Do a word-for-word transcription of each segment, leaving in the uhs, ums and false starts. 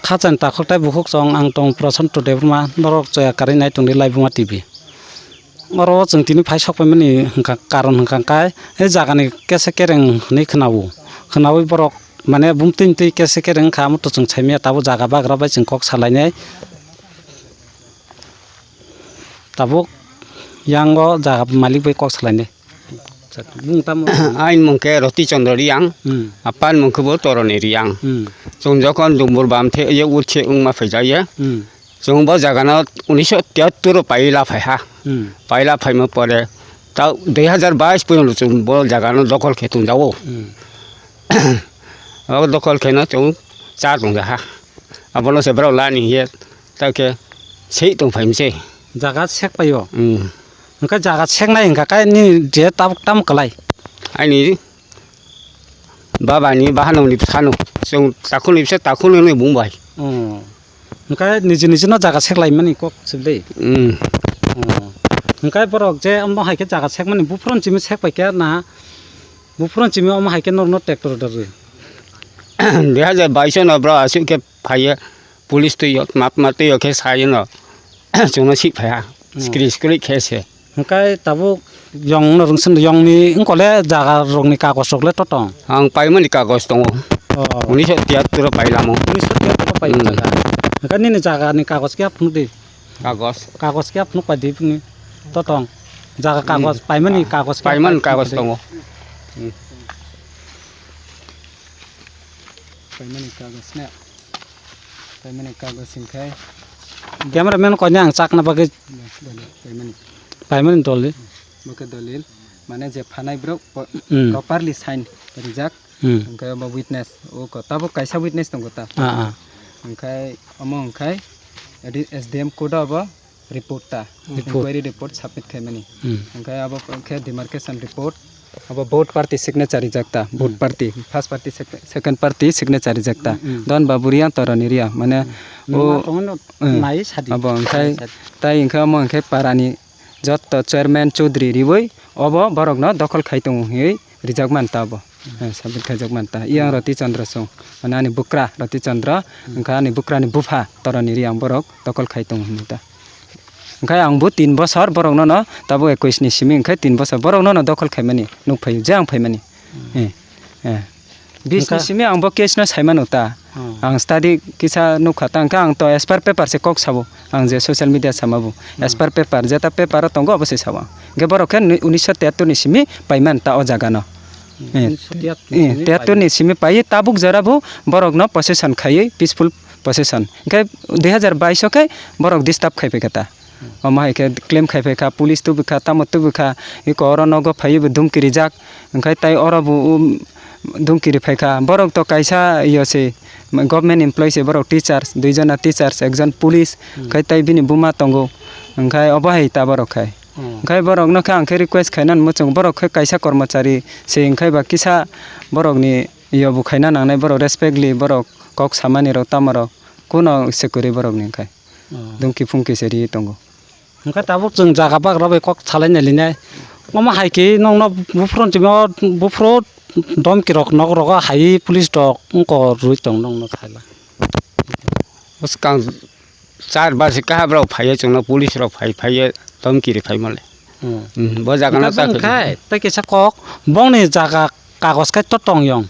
Khachani takhuk tei bukhuk chwng, ang tong Prashanto Debbarma, norok chaya karwi nai tongdi Laibuma T V. Oro chwng tini phai sok paimani hwnkha, karon hwnkha khe, e jagani kesa kereng hwnwi khwnawo. Khwnawi borok, mane, bumtwi mtwi kesa kereng wngkha, amo to chwng saimanya, tabuk jaga bagra bai chwng kok salainai. Tabuk yang o jaga malik bai kok salainai. Bung tamo? Aini mung khe Roti Chandra Riang, Hmm. Apani mung khe bo Toroni Riang. Hmm. Chwng jokhon Dumbur bam the ye utse wngma phaijakya. Hmm. Chwng bo jagano unisho tiyattor o paila phaiha. Hmm. Paila phaima pore ta dui hazar bais porjonto chwng bo jagano dokhol khe tongjago. Hmm. Abo dokhol kheno chwng cha tongjaha. Abono se borok lani hiye ta khe sei tong phaimse. Jaga sek paio. Hmm. Hwnkhe jaga seknai hwnkha khe nini je tabuk tamo kwlai? Aini Baba ni bahanok ni bwsano chwng takhuk ni bwsa takhuk ni bung bai. Oh. Hwnkhe niji niji no jaga sek lai mani kok sibli. Hmm. Oh. Hwnkhe borok je omo hai khe jaga sek mani buphuru ni simi sek pai khe na buphuru ni simi omo hai khe norok no tractor rw. Dui hazar bais no bro aswk khe phaiye police twi o tma tma twi o khe sai no chwng no sik phaiha. Hmm. Skri skri khe se. Hwnkhe tabuk yong no rwngsin, yong ni wngkole jaga rok ni kagoj rok le to tong? Ang paimani kagoj tongo. Oh. Unisho tiyattor o pailamo. Unisho tiyattor o pai Hmm. jaga. Hwnkhe nini jaga ni kagoj khe phunuk di. Kagoj. Kagoj khe phunuk pai di phunuk to tong. Jaga kagoj Hmm. paimani kagoj khe Paimani phunuk kagoj di. Tongo. Hmm. Paimani kagoj ne. Paimani kagoj hwnkhe. Camera man koine ang chakna bagwi. Dole, paimani. Paimani dole. Bo khe dolil, mane je phanai borok po-, Hmm. properly sign rijak, Hmm. hwnkhe bo witness, o ko, tabuk kaisa witness tongo ta. Ah, ah. Hwnkhe omo hwnkhe ri-, S D M court o bo report ta, Report. Inquiry report submit khaimani. Hmm. Hwnkhe abo khe demarcation report, abo both party signature rijak ta, both Hmm. party, first party, sec-, second party signature rijak ta. Hmm, hmm. Don Babu Riang, Toroni Riang, mane Hmm. o, Nungma tongno eh, nai sadi. Abo hwnkhe Nai sadi. Tai hwnkhe omo hwnkhe parani jotto chairman, chaudhary riwi obo borokno dokhol khai tongo hinwi rijak man ta obo. Hmm. Eh, submit khaijak man ta. Yang Hmm. Roti Chandra song, mane ani bukra Roti Chandra, Hmm. hwnkhe ani bukrani bupha Toroni Riang borok dokhol khai tongo hinwi ta. Hwnkhe ang bo tin bosor borokno no tabuk ekwis ni simi hwnkhe tin bosor borokno no dokhol khaimani nuk phai je ang phaimani. Hmm. Eh, eh. Bis ni Hwnkhe simi ang bo case no saimano ta. Hmm. Ang study kisa nukha ta, hwnkhe ang to as per paper se kok sabo. Ang je social media sama bo. As Hmm. per paper, jeta paper o tongo abo se sabo. Hwnkhe borok khe ni-, unisho tiyattor ni simi paiman ta o jaga no. Hmm. Eh. Unisho tiyattor ni Eh, simi tiyattor ni paiman. Simi paiwi tabuk jora bo borok no possession khaiwi peaceful possession. Hwnkhe dui hazar bais o khe borok disturb khai phaikha ta. Omo hai khe claim khai phaikha, police tubukha, tamo tubukha, eko oro nogo phaiwi bo dhumki rijak, hwnkhe tai oro bo, um, dhumki ri phaikha. Borok to kaisa yo se, government employee se, borok teachers, dui jona teachers, ekjon police, Hmm. hwnkhe tai bini buma tongo, hwnkhe obo hai ta borok khai. Hmm. Hwnkhe borokno khe ang khe request khainani muchung, borok khe kaisa kormochari se, hwnkhe ba kisa borokni yo bo khaina nangnai, borok respectly, borok kok samani rok tamo rok kuno se kwrwi borokni hwnkhe. Oh. Dungki phungki se riwi tongo. Hwnkhe tabuk chwng jaga bagra bai kok salai nai linai. Omo hai khe nokno buphuru simi o, buphuru domki rok nok rogo hai police rok wngkor rwi tong nokno saila. Bwskang char baji kaha borok phaiya chwngno police rok phai phaiya domki ri phaimale. Hmm. Hmm, bo jaga no Hwnkhe ta bwng khe khai, tei kisa kok, bongni jaga kagos khai to tong yong.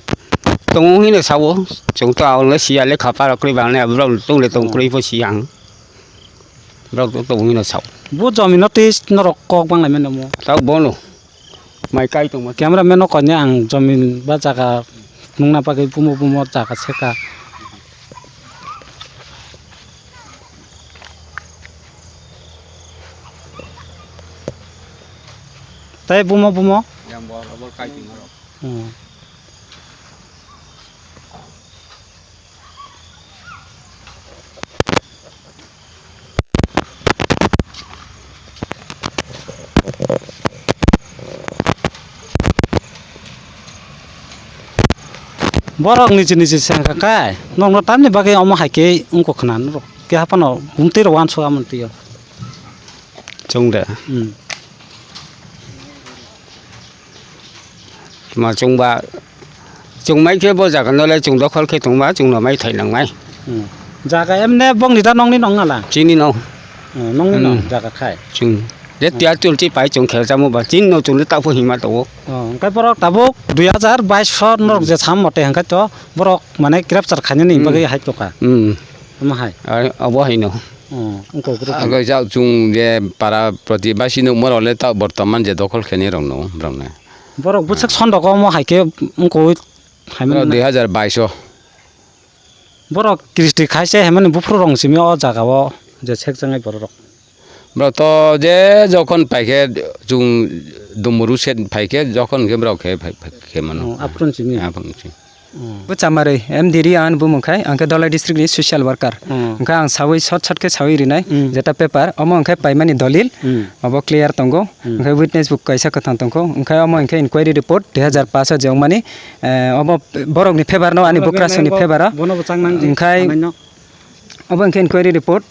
Tongo hino sao, chwng to aulo siya lekha para kwrwi bangni borok tongle tong Oh. kwrwi pho siya ang. Borok to tongo hino sao. Bo jomi no tei norok kok bang lai mano mo. Tao bono. Mai kai tongma. Camera man no kanya ang jomi ba jaga nungna bagwi bumo bumo jaga seka. Tei bumo bumo? Yang bor, bor kai tongma rok. Hmm. Borok niji niji sengkha khe, nokno tamni bagwi omo hai khe wngkha khna norok. Keha phano bumtwi rok uansuk amoni twi o. Chwng de. Hmm. Ma chwngba, chwng mai khe bo jaga no le chwng dokhol khe tongma, chwng no mai thai nang nai. Hmm. Jaga emne bongni da nongni nong nala? Chini no. Oh, nongni nong Hmm. jaga khai. Ching. Je Hmm. tia chul chi pai chung khel chamu ba. Chin no chul ta phu hima to. Oh, hwnkhe borok tabuk dui hajar baish so norok Hmm. je sam mote hwnkhe to borok mane grabchar khainani Hmm. bagwi hai toka. Hmm. Omo hai. Ai, abo hai no. Oh, wngkok group. Agoi jak chung je para protibasi no morok le ta bortoman je dokhol khenai rok no, borok ne. Borok bwswk sondok omo hai khe wngkoi hai Borok mano. Dui hajar baish o. Borok kristi khai se hemani buphuru rong simi o jaga o je sek jangai borok rok. Borok to je jokhon pai khe chung dumuru set pai khe jokhon khe borok khe phai, phai khe mano. Oh, aphuru simi. Aphuru simi. Oh. Bo Chamarwi M D Riang ani bumung khai, ang khe Dholai district ni social worker. Oh. Hwnkhe ang sawi short short khe sawi rinai, Hmm. jeta paper, omo hwnkhe paimani dolil, Hmm. obo clear tongo. Hmm. Hwnkhe witness bo kaisa kwthang tongkho, hwnkhe omo hwnkhe inquiry report dui hajar pash o je wngmani, eh, obo borokni favour no, ani Borokni bukrasongni nangbo, favour o. Bono bo chang nang di, Hwnkhe sanai no. Obo hwnkhe inquiry report,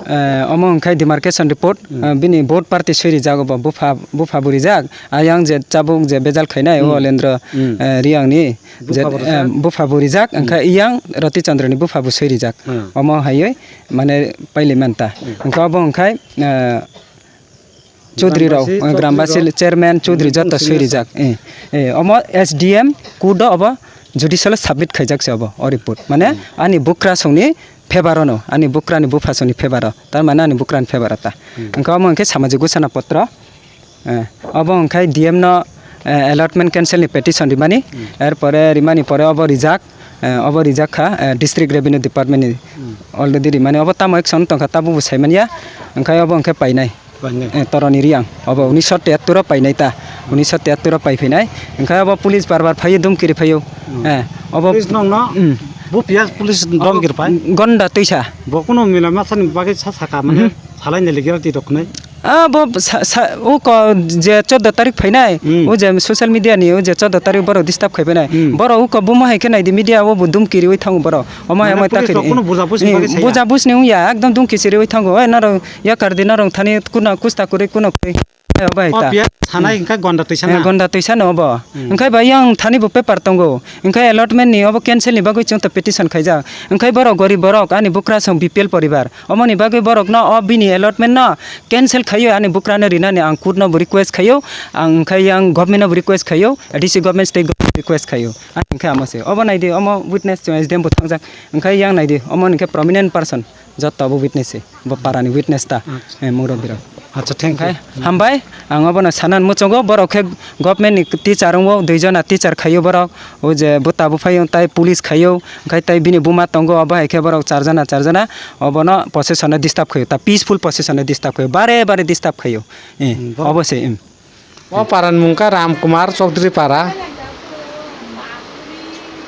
eh, omo hwnkhe demarcation report, Hmm. eh, bini both party swi rijak obo, bupha, bupha bo rijak, ayang je chabuk je bejal khainai, Hmm. o Lendra, Hmm. eh, Riang ni, Bupha je, bo rijak. eh, bupha bo rijak, Hmm. hwnkhe iyang Roti Chandra ni bupha bo swi rijak. Hmm. Omo haiwi mane pailai manta. Hmm. Hwnkhe obo hwnkhe, eh, Chaudhary rok, Grambasi, eh, Grambasi Chaudhary rok. chairman, Chaudhary Hmm, joto senior swi rijak. Eh, eh, omo S D M court o obo judicial o submit khaijak se obo, o report. Mane Hmm. ani bukrasongni favour o no, ani bukrani buphasongni favour o. Tar mane ani bukrani favour o ta. Hmm. Hwnkhe omo hwnkhe samajik gusana potro. Eh, obo hwnkhe D M no, eh, allotment cancel ni petition rimani. Hmm. Erpore rimani pore obo rijak, eh, obo rijak kha, eh, district revenue department ni Hmm. already rimani. Obo tamo action tongkha tabukbo saimanya. Hwnkhe obo hwnkhe painai. Painai. Eh, Toroni Riang. Obo unisho tiyattor o painai ta. Unisho tiyattor o paiphainai. Hwnkhe obo police bar bar phaiyo, dumkiri phaiyo. Hmm. Eh, obo Police nongno Hmm. buphia police Obo domkiri phai? Gonda twisa. Bo kuno mila masani bagwi sa saka mane Mhm. salai neli gira ti roknai. Ah, bo sa, sa, uko je chordo tarik phainai, Hmm. o je social media ni o je chordo tarik borok disturb khai phainai. Hmm. Borok uko bumo hai khe naidi media o bo dumkiri oi thango borok. Omo hai Mane omo ta police rok khiri. Kuno buja buji Eh, bagwi saya? Buja buji ni wngya, ekdom dumkiri oi thango. Oi norok Yakar di norok thani kuno kusta kwrwi kuno kwrwi. Obo hai O ta. P S sanai hwnkhe gonda twisa Eh, na? Gonda twisa no obo. Hmm. Hwnkhe bai yang thani bo paper tongo. Hwnkhe allotment ni obo cancel ni bagwi chwng to petition khaijak. Hwnkhe borok gorib borok ani bukra song B P L poribar. Omo ni bagwi borok no o bini allotment no cancel khaio ani bukra no rinani ang court no bo request khaio. Ang hwnkhe yang government no bo request khaio. A D C government state government request khaio. Ang hwnkhe amo se. Obo nai di omo witness chwng S D M bo thangjak. Hwnkhe yang nai di omo hwnkhe prominent person. Joto bo witness se, bo para ni witness ta, Acha. Eh, murabbi rok. Acha, thank you. Hwnkhe hambai, ang obono sanan muchungo, borok khe government ni teacher wngo, dui jona teacher khaio borok, o je buta buphai tai police khaio, hwnkhe tai bini buma tongo, obo hai khe borok char jona, char jona, obono possession o disturb khaio, ta peaceful possession o disturb khaio, bare bare disturb khaio. Eh, Hmm, borok obo se, hmm. O para ni mung khe Ram Kumar Chowdhury para.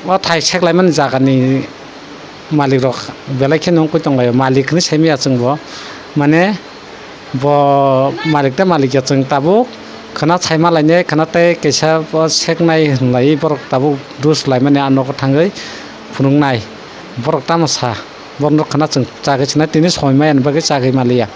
O thai seklaimani jaga ni malik rok belai kheno wngwi tonglaio. Malik hinwi saimaya chwng bo. Mane bo malik tei malik ya chwng tabuk khwna saima lainai, khwna tei kaisa bo seknai hinlai borok tabuk dos laimani a nogo thangwi phunuknai. Borok tamo sa, borok no khwna chwng chagwi sinai tini soi maya ni bagwi chagwi maliya.